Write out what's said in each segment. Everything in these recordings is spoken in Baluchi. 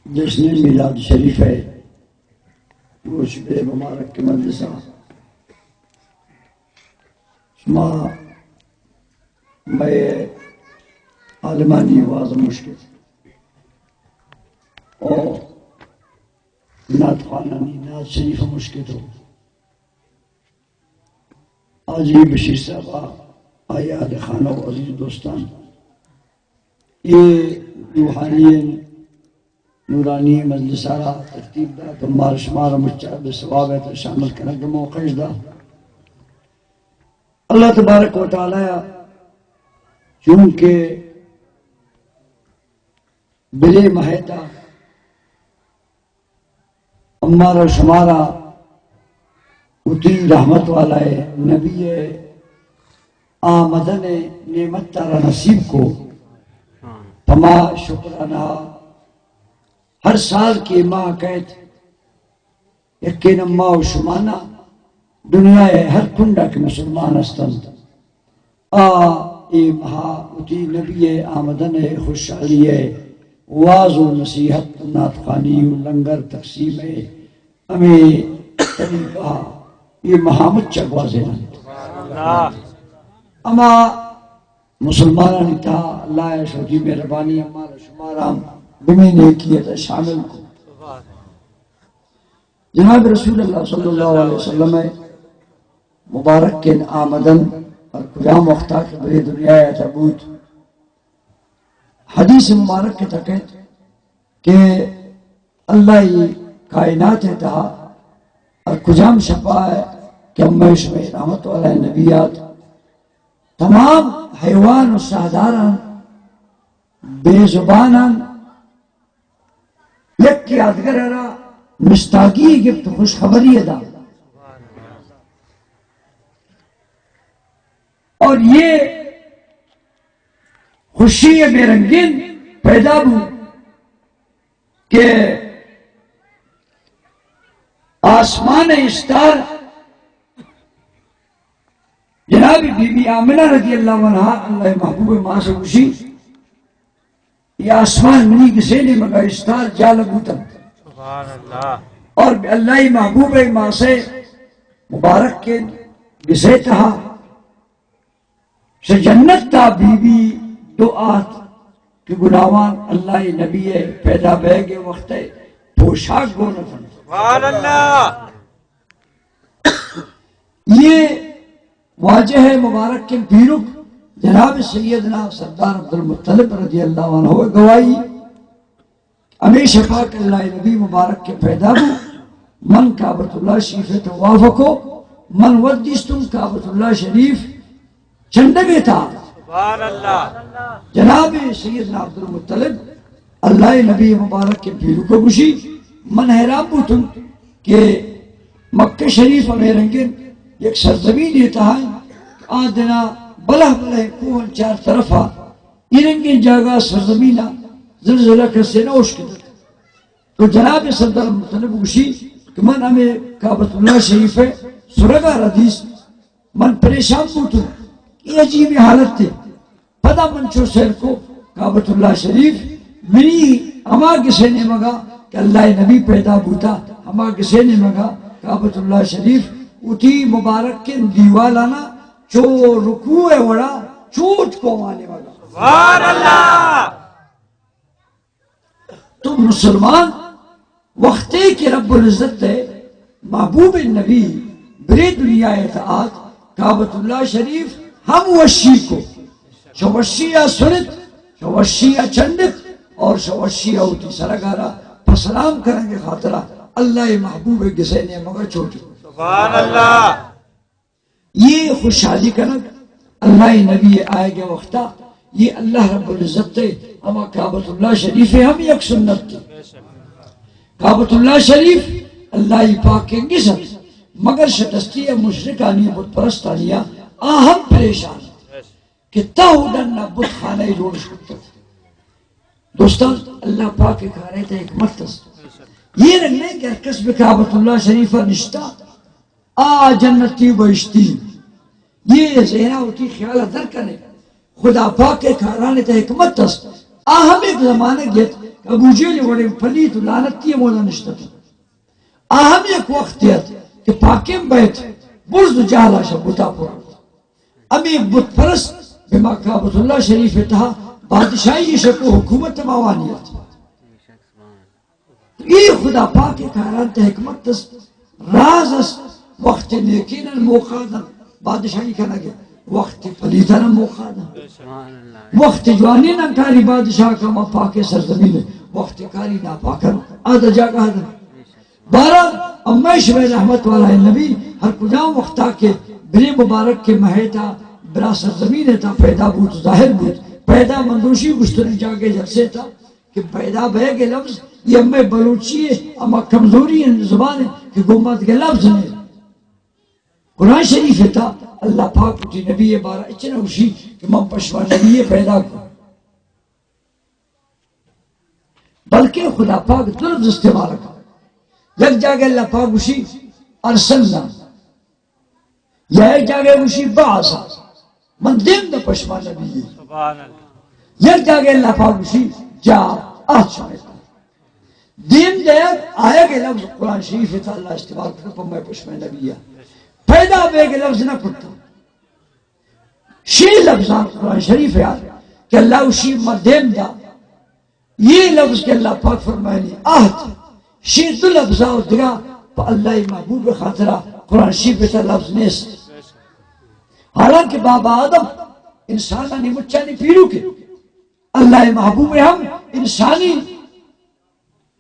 جشن میلاد شریف ءِ روچ بے مبارک مجلس ءَ شما مئے عالمانی واز مشکت او نعت خوانانی نعت شریف مشکت ہو۔ حاجی بشیر صاحب ءَ، آئی ءِ اہل خانہ و عزیز دوستان، اے روحانی نورانی مجلس ءَ را ترتیب دات و مارا شمارا مچ ءَ بہ ثواب ءِ تہ ءَ شامل کنگ ءِ موقع اش دات۔ اللہ تبارک و تعالی ءَ چونکہ بلے ماہ ءِ تہ ءَ امارا شمارا وتی رحمت والا ءِ نبی ءِ آمدن ءِ نعمت ءَ را نصیب کو، پما شکرانہ ہر سال کہ ماہ کئیت، یکے نہ ما و شما نہ، دنیا ءِ ہر کنڈ ءَ کہ مسلمان ہست انت، آ اے ماہ ءَ وتی نبی ءِ آمدن ءِ خوشحالی ءِ واز و نصیحت، نعت خوانی و لنگر تقسیم ءِ ہمے طریقہ ءَ اے ماہ ءَ مچ ءَ گوازین انت۔ ہما مسلمانانی تہا اللہ ءِ شودی مہربانی ءَ مارا شمارا ہم بمی نیکی ءِ تہ ءَ شامل کو۔ جناب رسول اللہ صلی اللہ علیہ وسلم ءِ مبارکیں آمدن ہر کجام وقتا کہ بلے دنیا ءِ تہ ءَ بوت، حدیث مبارک ءِ تہ ءَ کئیت کہ اللہ ءِ کائنات ءِ تہا ہر کجام شپا کہ ہمے شمئے رحمت والا نبی آت، تمام حیوان و شاہداران، بے زبانان، یکے آدگر ءَ را مستاگی گپت، خوشخبری دات۔ اور یہ خوشی میں رنگین پیدا بو کہ آسمان استار جناب بی بی آمنہ رضی اللہ عنہا، اللہ محبوب ما سے خوشی، یہ آسمان منی گسے نیمگا استار جال بوتن۔ سبحان اللہ۔ اور اللہ محبوب ما سے مبارک کے گسے تہا سے جنت تا بی بی دو آت کہ گناوان اللہ نبی پیدا بیگ وقت پوشاک گون اتن۔ سبحان اللہ۔ یہ واجہ مبارک کے پیرک جناب سیدنا سردار عبدالمطلب رضی اللہ عنہ گواہی، ہمیشہ پاک اللہ نبی مبارک کے پیدا بو، من کعبۃ اللہ شریف طواف کو، من ود دیستم کعبۃ اللہ شریف چنڈگے تہا۔ سبحان اللہ۔ جناب سیدنا عبدالمطلب، اللہ نبی مبارک کے پیرک گوشی، من حیران بوتم کہ مکہ شریف ہمے رنگیں یک سرزمین تہا، آ دنا بلہ بلہ کوہن چار طرفا، اے رنگیں جاگہ سرزمینا زلزلہ کسے نہ اشکت۔ تو جناب سردار مطلب گوشی کہ من ہمے کعبۃ اللہ شریف سرگا ردیس، من پریشان بوتوں، اے عجیب حالت تے۔ پدا من چو سیر کو کعبۃ اللہ شریف، منی ہما گسے نیمگا کہ اللہ نبی پیدا بوتا، ہما گسے نیمگا کعبۃ اللہ شریف وتی مبارکیں دیوالانا چو رکوع وڑا چوٹ کو ہما نیمگا۔ سبحان اللہ۔ تو مسلمان وقتے کہ رب العزت ءِ محبوب نبی برے دنیا ءِ تہا آت، کعبۃ اللہ شریف ہم وشی کو، شوشی ءَ سرت، شوشی ءَ چنڈت اور شوشی ءَ وتی سرگارا پسلام کرنے خاطرا اللہ محبوب گسے نیمگا چوٹ۔ سبحان اللہ۔ یہ خوشحالی کنگ اللہ نبی آئے گے وقتا، یہ اللہ رب العزت ءِ ہما کعبۃ اللہ شریف ہم یک سنت تھی۔ کعبۃ اللہ شریف اللہ پاک کے گسن، مگر شکستی مشرکانی بت پرستانی آ ہم پریشان کہ تہو ڈن بت خانہ جوڑ شکت۔ دوستان، اللہ پاک کے کارے تے حکمت است۔ یہ رنگ نہیں کہ ہر کس بہ کعبۃ اللہ شریف نشتا، آ جنتی بہشتی۔ یہ ذہنا وتی خیال در کنے۔ خدا پاک کے کاران تے حکمت است۔ آ ہم ایک زمانہ گیت ابو جہل وڑیں پلیت و لعنتی ہمودا نشتہ ات۔ آ ہم یک وقتے ات کہ پاکیں بیت، برز و جہلا شہ بتا پر ات۔ ہمے بت پرست بہ مکہ بیت اللہ شریف تہا بادشاہی شک و حکومت ماوانی ات۔ اے خدا پاک کاران تہ حکمت است، راز است۔ وقت نیکینان موقع دن بادشاہی کنگے، وقت پلیتان موقع دن، وقت جوانینان کاری بادشاہ کا، ما پاک سرزمین، وقت کاری ناپاکن آدھا جاگہ دن۔ بارہ، اما شمئے رحمت والا نبی ہر کجام وقتا کہ برے مبارک کے مہیتا برا سرزمین تا پیدا بوت، ظاہر بوت، پیدا مندوشی گشتنی جاگے جلسے تا کہ پیدا بیگ لفظ یہ ہمیں بلوچی ہے، ہما کمزوری ہے زبان ہے کہ گوما دگہ لفظ نہیں۔ قرآن شریف تا اللہ پاک وتی نبی بارہ اچ نہ گوشی کہ من پشما نبی پیدا کو، بلکہ خدا پاک دو لفظ استعمال کا۔ یک جاگہ اللہ پاک گوشی ارسلنا، یا یک جاگہ گوشی بعث، من دیم دا پشما نبی۔ سبحان اللہ۔ یک جاگہ اللہ پاک گوشی جا، آت شمئے۔ دیم دئیگ، آیگ لفظ قرآن شریف تا اللہ استعمال کرتا پہ مئے پشما نبی۔ پیدا بیگ لفظ نہ کرتا۔ شی لفظان قرآن شریف یاد کہ اللہ گوشی من دیم دا۔ یہ لفظ کہ اللہ پاک فرمائنی آہت، شی دو لفظا و دگا پہ اللہ محبوب خاطرہ قرآن شریف تا لفظ نیست۔ حالانکہ بابا آدم انسانانی مچانی پیروکے، اللہ محبوب ہم انسانی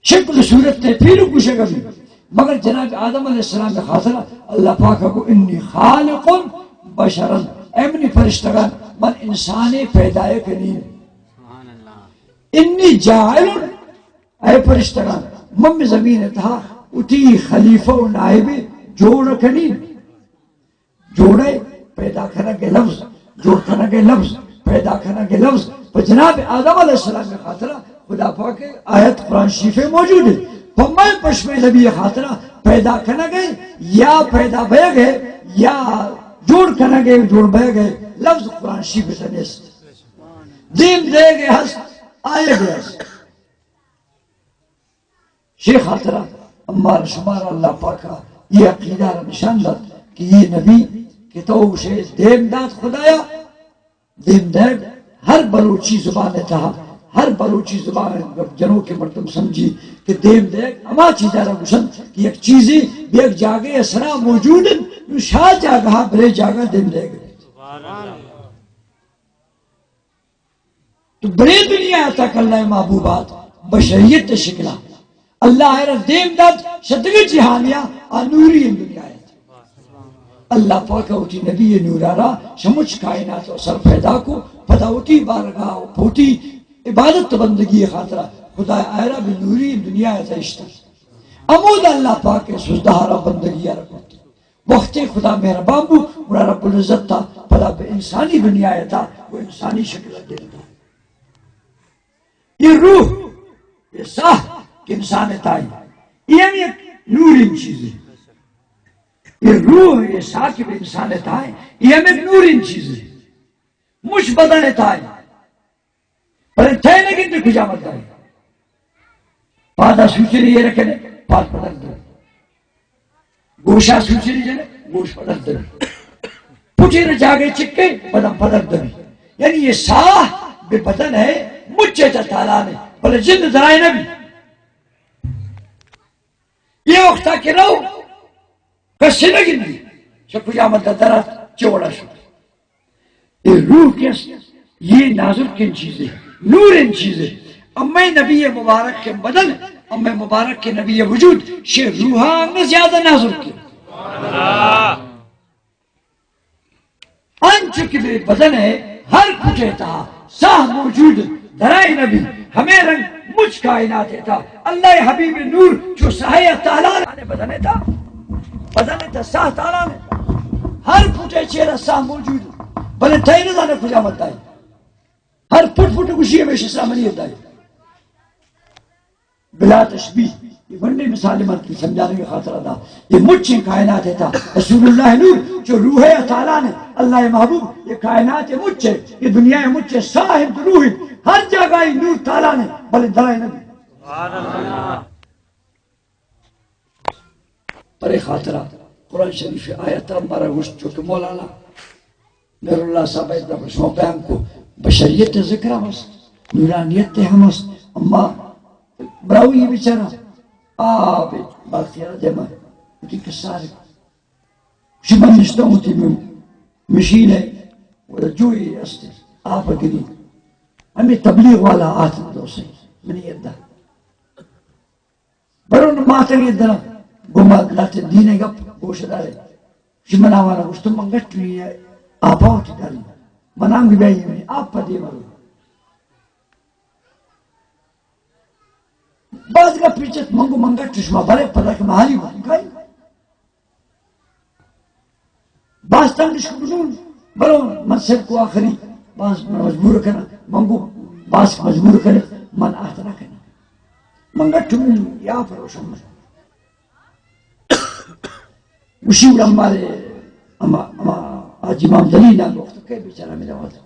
شکل و صورت تے پیروک گوشگا بی، مگر جناب آدم علیہ السلام خاطرہ اللہ پاک کو انی خالق بشرا، اے منی فرشتگان، من انسانے پیدا کنین۔ سبحان اللہ۔ انی جاعل، اے فرشتگان، من زمین تہا وتی خلیفہ و نائب جوڑ کنین۔ جوڑے پیدا کنگ لفظ، جوڑ کنگ لفظ، پیدا کنگ لفظ۔ پہ جناب آدم علیہ السلام خاطرہ خدا پاک آیت قرآن شریف موجود ہے۔ پہ مئے پشما نبی خاطرہ پیدا کنگ یا پیدا بیگ یا جوڑ کنگ، جوڑ بیگ لفظ قرآن شریف نیست۔ دیم دیگ ہست، آیگ ہست۔ شی خاطرہ امار شمار اللہ پاکا یہ عقیدہ را نشان دات کہ یہ نبی کہ تو اسے دیم دات خدایا، دیم دیگ ہر بلوچی زبان تہا، ہر بلوچی زبان گپ جنوکے مردم سمجھی کہ دیم دیگ ہما چیزا را گوشنت کہ یک چیزے بہ یک جاگہ سرا موجود انت، نو شا جاگہا برے جاگہ دیم دیگ۔ تو برے دنیا تک اللہ محبوبات بشریت شکلا اللہ را دیم دات، شدگہ جہانیا آ نوری دنیا ہے۔ اللہ پاک وتی نبی نورا را شمچ کائنات و سر پیدا کو، پدا وتی بارگاہ و پوتی عبادت بندگی خاطرہ خدا آئرا بہ نوری دنیا ہے اشتر۔ امود اللہ پاک سجدہ را بندگی را کرتے۔ وقتی خدا مہربان بو، گڑا رب العزت تا پدا بہ انسانی دنیا تا و انسانی شکل دے داتا۔ یہ روح، یہ ساہ کہ انسان تائی، یہ ہم یک نورین چیزے۔ یہ روح، یہ ساہ کہ بہ انسان تائی، یہ ہم یک نورین چیزے۔ مش بدن تائی۔ بلے تئی نہ گندے کجا مردم۔ پادا سوچنی یہ رکھنے، پاد پدر در۔ گوشا سوچنی جنے، گوش پدر در۔ پٹی نے جاگے چکے، بدن پدر در۔ یعنی یہ ساہ بہ بدن ہے، مچے تا تالان ہے، بلے جند درائے نبی۔ یہ وقتا کہ رو، کسی نہ گندی، چہ کجا مدد درات، چہ وڑا شد۔ اے روح کہ است، یہ نازرکیں چیزے، نوریں چیزے۔ امے نبی مبارک کے بدن، امے مبارک کے نبی وجود، شے روحا انگہ زیادہ نازرکیں۔ انچو کہ بہ بدن ہے ہر پٹے تہا ساہ موجود، درائے نبی، ہمے رنگ مچ کائنات تہا اللہ حبیب نور چو ساہ تالان بدن تہا، بدن تہا ساہ تالان، ہر پٹے چیرا ساہ موجود، بلے تئی نہ زانے کجا مدائی، ہر پٹ پٹ گوشی ہمیشہ ساہ منی دائی۔ بلا تشبیہ، یہ بڑی مثال من کی سمجھانے کی خاطر دا۔ یہ مچیں کائنات تہا رسول اللہ نور، چو روح تالان، اللہ محبوب، یہ کائنات مچے، یہ دنیا مچے، ساہ انت، روح انت، ہر جگہ نور تالان، بلے درائے نبی۔ پرے خاطرہ قرآن شریف آیت مارا گوشت، چونکہ مولانا مہر اللہ صاحب ء دم شما بیان کو، بشریت ذکر ہم است، نورانیت ہم است، اما براہوئی بیچارہ آ بے باقی دیما وتی کسارے۔ شما نشتہ وتی مشین ہے، جوئی است، آپ گری۔ ہمیں تبلیغ والا آت دوسے، منی ادا برو نہ ماتگی درا، گما لات دین گپ گوش دارے۔ شی منا والا گوشت، من گٹ نی ہے، آپا ہوتی داری۔ منا بھی بھائی میں آپ پا دے مرو۔ باز گپ پیچت منگو من گٹ شما برے پدا کہ مہاری بکن کائی۔ باز تنگش کو بزون، برو من سر کو آخری، باز من مجبور کرا، منگو باز مجبور کرے، من آتنا کرا۔ من گٹ من یا پروشم من۔ گوشی گڑا مارے اما، اما حاجی امام دلی نا وقت کے بیچارہ میرا وقت۔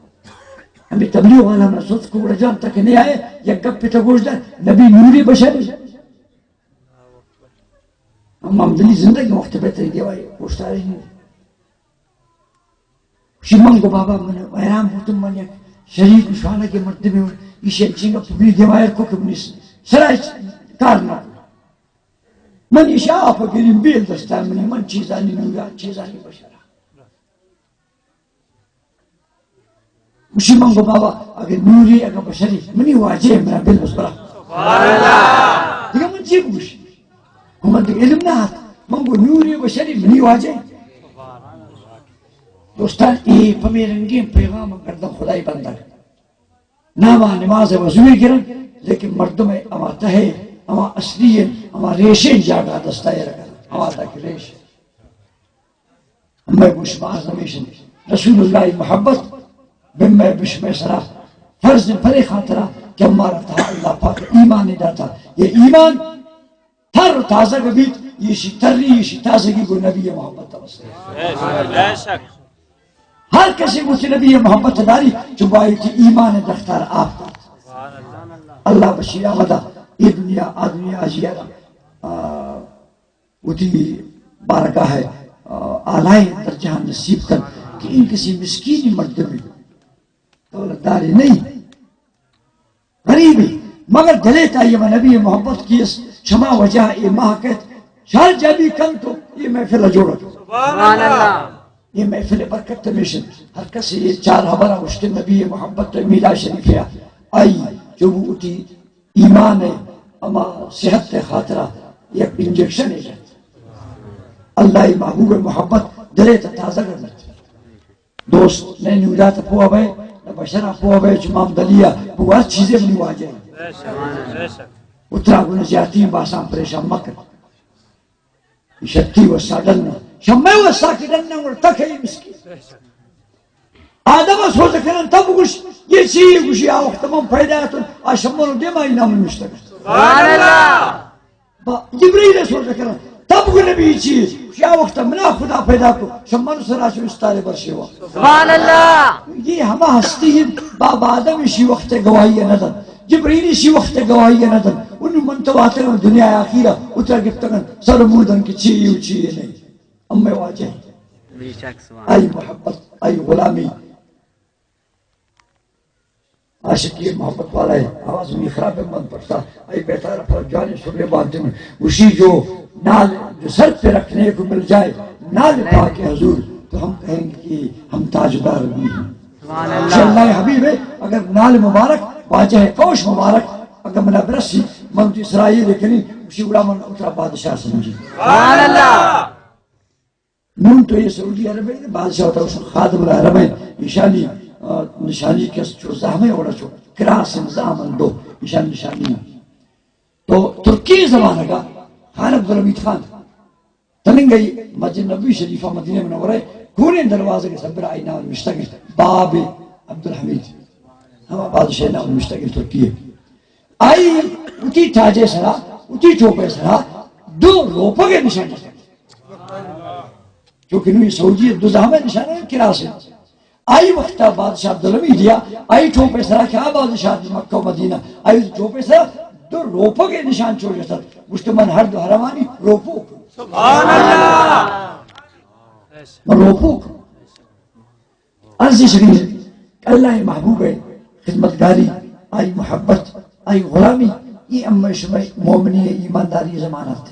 ہمیں تبلیغ والا ہمیں سوچ کو گڑا جان تک نہیں آئے، یک گپ پہ تو گوش دے، نبی نوری بشر۔ امام دلی زندگی وقت بہتری دیوائی گوشتاری نہیں۔ شی من گو بابا من حیران بوتم، من یک شریک شانہ کے مردمے، ایشی انچنگا پبلی دیوائر کو کہ منی سرا ہچ کار نہ کو۔ من ایشی آپ گریم بیل دستا منی، من چیزانی نورا، چیزانی بشرا۔ گوشی من گو بابا اگر نوری اگر بشری منی واجہ منا بل بس برا۔ دیگہ من چی بگوشی؟ من دیگہ علم نہ آت۔ من گو نوری بشری منی واجہ۔ دوستان، اے پمے رنگیں پیغام گردن خدای بندگ۔ ناما نماز وضوی گرن، لیکن مردم اما تہے، اما اصلی، اما ریشیں جاگہ دستا رکھن، اما تک ریش۔ میں گوش باز ہمیشن رسول اللہ محبت بمے بشمے سرا فرض پرے خاطرہ کہ ہمارا تہا اللہ پاک ایمان داتا۔ یہ ایمان تر تازہ بیت، یہ شی تری، یہ شی تازگی گو نبی محبت واسطے۔ بے شک۔ ہر کسی گوشی نبی محبت داری، چو بائی تی ایمان دختار آپ دات۔ اللہ بشیر احمد، یہ دنیا، آ دنیا آجی آ، آ، وتی بارگاہ ء، آ، اعلائیں درجہ نصیب کن کہ این کسی مسکینی مردمے دولتداری نہیں، غریبی، مگر دلے تا یہ نبی محبت کیس، شما وجہ اے ماہ کت، شر جبی کن تو یہ محفل جوڑ۔ سبحان اللہ۔ یہ محفل برکت میشن، ہر کس یہ چار حبر گوشت نبی محبت میلاد شریف ہے، آئی جو وتی ایمان ہے، اما صحت خاطرہ یک انجیکشن ہے۔ اللہ محبوب محبت دلے تا تازہ کرنت۔ دوست، نہ نورا تا پوہ بے، نہ بشرا پوہ بے، چمام دلیا، پوہ ہر چیزے منی واجہ ہے۔ اترا گناہ زیادتی باسان پریشان مکن۔ شتی و ساڈن، شمے و ساکڈن نہ ور تکے مسکین۔ آدم سوچ کنن تب گوش، یہ چی گوشی آ وقت من پیدا اتن، آ شمن دیما نام نشتگ۔ سبحان اللہ۔ با جبرائیل سوچ کنن تب گو نبی چی، گوشی آ وقت منا خدا پیدا کو، شمن سرا چو استارے برشیوا۔ سبحان اللہ۔ یہ ہما ہستی ہیں، باب آدم اسی وقت گواہی ندن۔ جبرائیل اسی وقت گواہی ندن۔ انو من تو آتگن دنیا آخیرہ، اترا گفتگن، سر مودن کہ چی و چی نہیں۔ امے واجہ۔ بے شک سبحان۔ آئی محبت، آئی غلامی۔ عاشقی محبت والا ہے، آواز میں خراب ہے، من پڑھتا۔ آئی بیتار پر جانے سرے باندھے میں۔ اسی جو نال، جو سر پہ رکھنے کو مل جائے، نال پاک حضور، تو ہم کہیں گے کہ ہم تاجدار بھی ہیں۔ سبحان اللہ۔ اللہ حبیب ہے، اگر نال مبارک، واجہ کوش مبارک، اگر منا برسی، من تو اسرائیل کنی، اسی گڑا من اترا بادشاہ سمجھی۔ سبحان اللہ۔ نون تو یہ سعودی عرب ہے، بادشاہ ہوتا اس خادم الحرمین، نشانی، آ، نشانی کس چو زحمے اوڑا چو، کراس زامن دو، نشان نشانی۔ تو ترکی زمانہ کا خان عبدالحمید خان، تننگئی مسجد نبوی شریفہ مدینہ منورہ، کونیں دروازہ کے سبر آئی نام نوشتہ گئے، باب عبدالحمید، ہما بادشاہ نام نوشتہ گئے ترکی ہے۔ آئی اتی تاجے سرا، اتی چوپے سرا، دو روپگے نشان نشان۔ چونکہ نوی سعودی دو زہمے نشان ہے، کراس ہے۔ آئی وقتا بادشاہ عبدالحمید یا، آئی چوپے سرا کہ آ بادشاہ مکہ و مدینہ، آئی چوپے سرا دو روپگ ءِ نشان چو جتت، گوشت من ہر دو حرمانی روپوک۔ سبحان اللہ۔ من روپوک۔ عرض شریف، اللہ ءِ محبوب ءِ خدمتگاری، آئی محبت، آئی غلامی، اے امئے شمئے مومنی ءِ ایمانداری ءِ ضمانت۔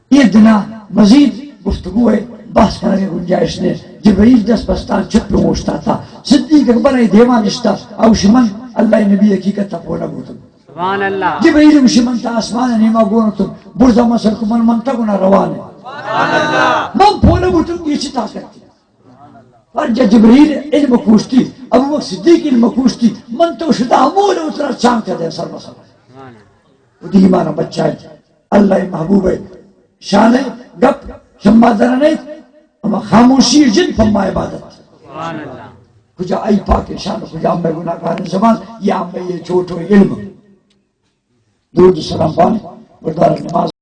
اے دنا مزید گفتگو ءِ بحث کنگ ءِ گنجائش نے۔ جبرائیل دست بستان چپ ءُ اوشتاتا۔ صدیق اکبر ءِ دیما نشتا، اوش من اللہ ءِ نبی حقیقت ءَ پوہ نہ بوتم۔ سبحان اللہ۔ جبرائیل گوشی من تا آسمان ءِ نیما گون اتم، برزا من سر کو من منتگ نا روان۔ سبحان اللہ۔ من پوہ نہ بوتم کہ چی طاقت۔ ہر جا جبرائیل علم کوشتی، ابو بکر صدیق علم کوشتی، من تو شتا ہمول اترا چانک دے سر بسر۔ وتی ایمان ءَ بچائینت۔ اللہ ءِ محبوب ءِ شان ءِ گپ شما درنیت، اما خاموشی جن پما عبادت۔ سبحان اللہ۔ کجا آئی پاک شان، کجا امئے گناہگاریں زبان، یا امئے چوٹ ءُ علم۔ درود ءُ سلام بان، بردار نماز۔